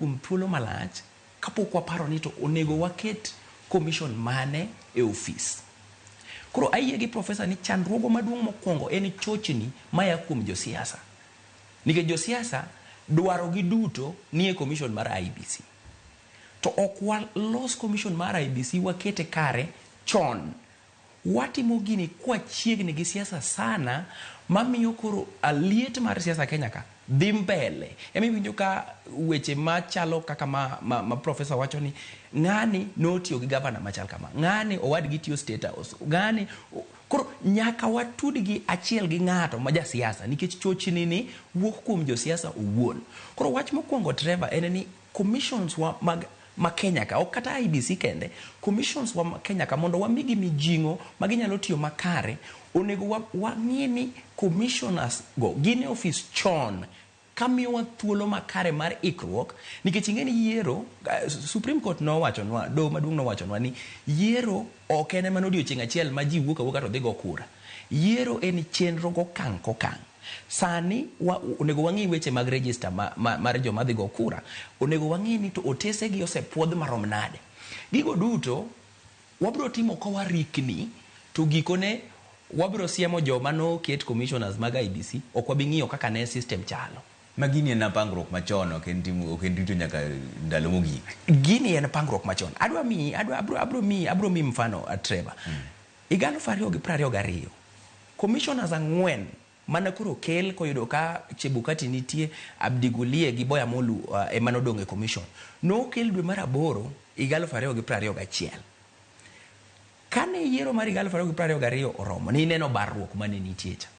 Kuom thuolo malach kapok waparo ni to onego waket commission mane e ofis. Koro ayie gi profesa ni chandruogwa maduong' mokwongo en chochni maya kuom josiasa. Nikech josiasa dwaro gi duto nie commission mar IEBC. To ok walos commission mar IEBC wakete kare chon. Watimo gini kwachiegni gi siasa sana mamiyo koro liet mar siasa Kenya ka dhi mbele. Ema iwinjo ka weche machalo kaka ma profesa wacho ni ng'ani notiyo gi gavana machal kama, ng'ani owadgi tiyo State House, ng'ani koro nyaka watudgi achiel gi ng'ato ma jasiasa nikech chochni ni wuok kuom josiasa owuon. Koro wach mokwongo, Trevor, en ni commissions wa mag ma Kenya ka, ok kata IEBC kende, commissions wa ma Kenya ka mondo wamigi mijing'o ma ginyalo tiyo makare, onego wang'i ni commissioners go gin e ofis chon kamiyowa thuolo makare mar ikruok, nikech ing'e ni yiero, Supreme Court nowachonwa, doho maduong' nowachonwa ni yiero ok en mana odiochieng' achiel ma ji wuok awuoka to dhi go kura. Yiero en chenro gokang' kokang'. Sani onego wang'i weche mag register mar joma dhi go kura. Onego wang'i ni to otese gi osepuodh marom nade. Gigo duto wabiro timo ka warikni to gikone wabiro siemo joma noket commissioners mag IEBC, ok wabi ng'iyo kaka ne system chalo. Ma gini en pangruok machon, ok en timo, ok en rito nyaka ndalo mogik. Gini en pangruok machon. Adwa miyi, adwa, abro, abro miyi, abro miyi mfano, Trevor. Higa 2022, commissioners 4 mana koro kel koyudo ka Chebukati nitie, Abdi Gulie gi Boya Molu ema nodong' e commission. Nokel dwe mar aboro higa 2021. Kane yiero mar higa 2022 oromo, nineno barruok mane nitie cha.